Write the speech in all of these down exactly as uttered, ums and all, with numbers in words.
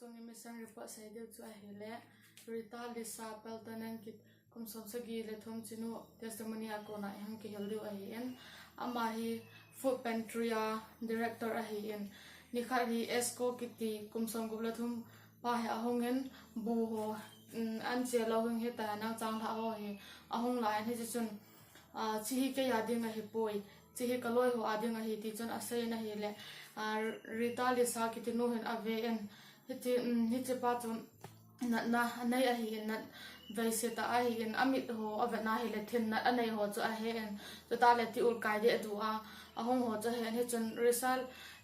Tuni mission report sei diu chu ahile, Rita Lisa Peltonen kiti kum som sagi le thum chinu testimony a kona ihung kihil diu ahin, ama hi food pantry a director ahin, nikhat hi Esko kiti kum som gup le thum pa hi ahungin, bu ho, um, an che lou hing hita nang chang lha ho hi ahung lai in, hiche chun, a, hiche hi kei a ding ahipoi, hiche hi ka loi ho a ding ahi ti chun asei in ahile, a, Rita Lisa kiti nu hin ave in, hiche, um, hiche pa chun natna anei ahin, nat veise tah ahin, amit ho avet na hile thin nat anei ho chu ahe in, chutah le ti ul kai deh du a, ahung ho chu ahe in, hichun Risa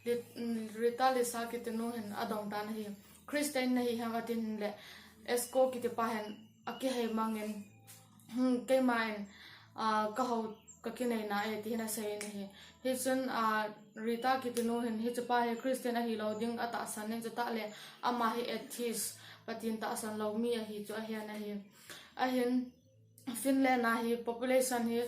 Li-, um, Rita Lisa kiti nu hin adong tan ahi. Christian nahi ham atin le, Esko kiti pa hin akihei mangin, hmm, keima in, ah, ka ho, ka kinei na e, ti hin asei in ahi. Hichun, ah, Rita kiti nu hin, hiche pa hi Christian ahi lou ding atahsan in, chutah le ama hi atheist, Pathen tahsan lou mi ahi chu ahe in ahi. Ahin, Finland a hi population hi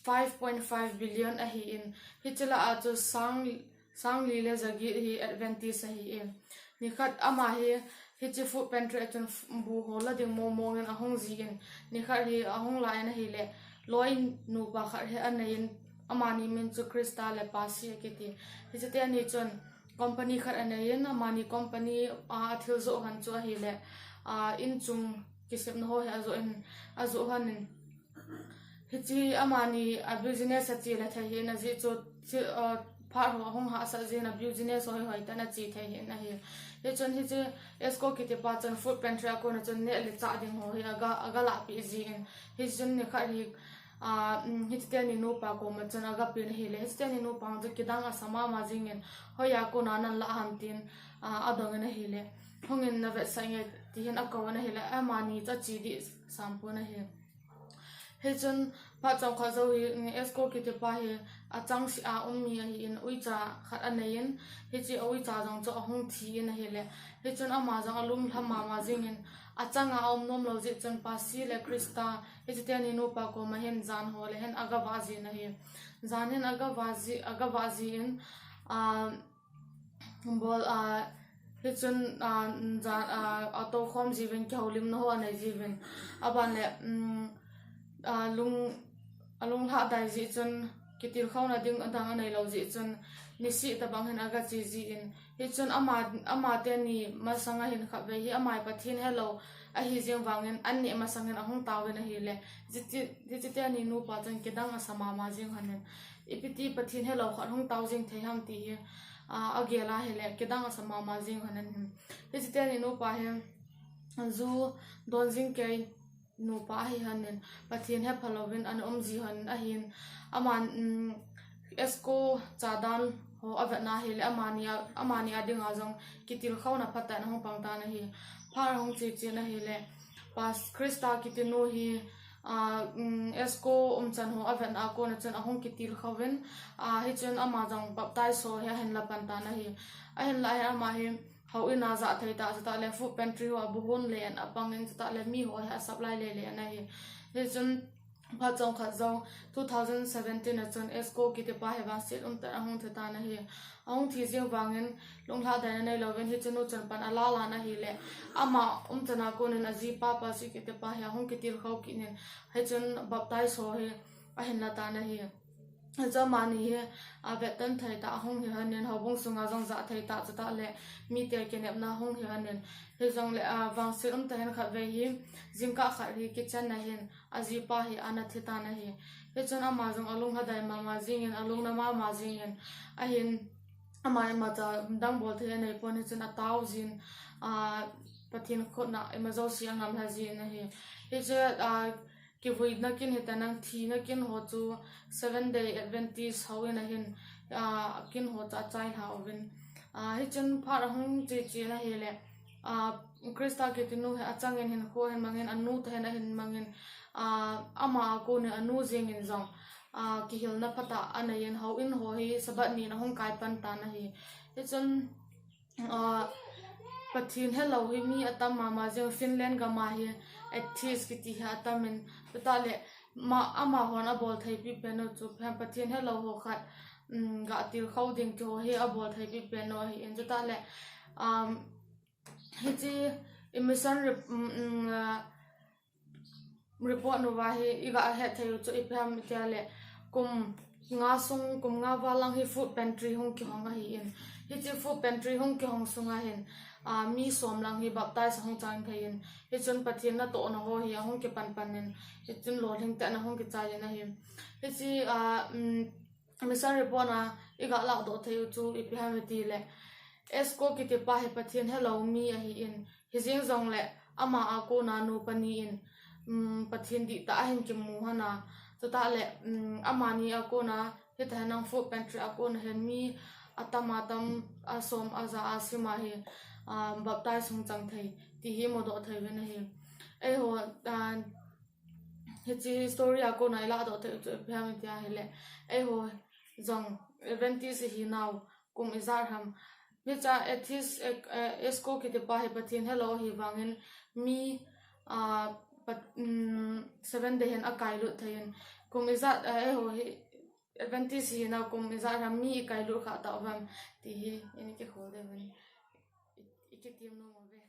five point five billion ahin, hiche lah a chu sang, sang li le jaget hi Adventist ahin. Nikhat ama hi, hiche food pantry a chun f-, bu ho la ding mong mong in ahung jin, nikhat hi ahung lai in ahile, loi nupa khat hi anei in, amani min chu Krista le Pasi akiti. Hiche teni chun company khat anei in, amani company a thil joh hon chu ahile, a, in chung kisepna ho hi ajoh in, ajoh hon in, hiche amani a business ache le thei hi in ajeh chu, thi-, a, phat ho ahung hahsat jin a business ho hi hoitah in ache thei hi in ahi. Hichun hiche Esko kiti pa chun food pantry a kona chun neh le chah ding ho hi aga, aga lahpeh jin. Hichun nikhat hi, a, um, hiche teni nupa koma chun aga pen ahile, hiche teni nupa chu kidang asa mama jingin, hoiya kona nan lah ham tin, a, adong in ahile, hungin na vetsah inge ti hin akou in ahile, amani chu ache deh sam pon ahi. Hichun phat chomkhat jou hi, um, Esko kiti pa hi achangseh a um mi ahin, uicha khat anei in, hiche a uicha jong chu ahung thi in ahile, hichun ama jong alunglha mama jingin, achang a aum nom lou jeh chun Pasi le Krista, hiche teni nupa koma hin jan ho le hin aga vah jin ahi. Jan hin aga vah ji, aga vah jin, a, bol, a, hichun, a, jan, a, atou khom jiuvin, kihoulimna ho anei jiuvin. Aban le, um, a, lung, alunglhah dai jeh chun, kitilkhouna ding adang anei lou jeh chun, niseh tabang hin aga che jin. Hichun ama, ama teni masang a hin khatvei hi ama hi Pathen helou ahi jeng vangin, an neh masang in ahung tao in ahile, hiche, hiche teni nupa chun kidang asa mama jeng hon in, ipi ti Pathen helou khat hung tao jing thei ham ti hi, a, agel ahile, kidang asa mama jeng hon in. Hiche teni nupa hi ju don jing kei nupa ahi hon in, Pathen hepha louvin ana um ji hon ahin, aman, um, Esko chadan ho avet na hile, amani a, amani a dinga jong kitilkhouna phatah in ahung pang tan ahi. Phat ahung che chen ahile, Pas-, Krista kiti nu hi, a, um, Esko umchan ho avet na a kona chun ahung kitilkhou in, a, hichun ama jong baptize ho hi ahin la pan tan ahi. Ahin lah a hin ama hi houin a jah thei tah, chutah le food pantry ho a bu hon le in apang in, chutah le mi ho hi a supply le le in ahi. Hichun phat chomkhat jou, two thousand seventeen a chun Esko kiti pa hi vangset umtah in ahung thi tan ahi. Ahung thi jeng vangin, lunglhah daina nei louvin, hiche nu chun pan ala lan ahile, ama umchan a konin ajipa Pasi kiti pa hi ahung kitilkhou kit in, hichun baptize ho hi ahin la tan ahi. Hichun amani hi, a, vetton thei tah ahung hi hon in, houbung sunga jong jah thei tah, chutah le mite kinepna hung hi hon in. Hijongle, a, vangset umtah in khatvei hi, jingkah khat hi kitchen a hin, ajipa hi ana thi tan ahi. Hichun ama jong alunglhadai mama jingin, alungna mama jingin, ahin, ama imacha dang bol thei anei pon, hichun atao jin, a, Pathen khut na ima jouse angam lha jin ahi. Hichun, a, kivuina kin hitan, thina kin ho chu Seventh Day Adventist houin a hin, a, kin ho chu achai lha uvin. A, hichun phat ahung che chen ahile, a, Krista kiti nu hi achangin hinkho ahin mangin, anu tah in ahin mangin, a, ama a konin anu jengin jong, a, kihilna phatah anei in, houin ho hi Sabbath nin ahung kai pan tan ahi. Hichun, a, Pathen helou hi mi atam mama jeng, Finland gam a hi atheist kiti hi atam in, chutah le, ma, amahon abol thei pipen u chu, Pathen helou ho khat, um, ga tilkhou ding ti ho hi abol thei pipen u ahin, chutah le, um, Hiche i mission rep- um, um, uh, report nuva hi iga hetthei u chu ipi ham itile, kum nga sung, kum nga val lang hi food pantry hung kihong ahin. Hiche food pantry hung kihong sunga hin, ah, mi som lang hi baptize hung chang thei in. Hichun Pathen natohna ho hi ahung kipan pan in. Hichun lolhing tah in ahung kichai in ahi. Hiche, ah, um, mission report a iga lahdoh thei u chu ipi ham itile, Esko kitipa hi Pathen helou mi ahin. Hijeng jongle ama a kona nu pani in, um, Pathen dihtah ahin kimu hon a. Chutah le, um, amani a kona, hitah nang food pantry a kona hin mi atam atam, asom aja a sim a hi, um, baptize hung chang thei, ti hi mudoh thei uvin ahi. Eiho, uh, hiche story a kona ilahdoh thei u chu ipi ham itia hile, eiho jong Adventist ihinau kum ijat ham, hiche Atheist, eh, eh, Esko kitipa hi Pathen helou ahi vangin mi, ah, pat- um, Seventh Day hin akailut thei in, kum ijat, eh, eiho hi Adventist ihinau kum ijat ham mi ikailut kha tauvam, ti hi ini kikhol ding uvin. I- ikitim nom uve.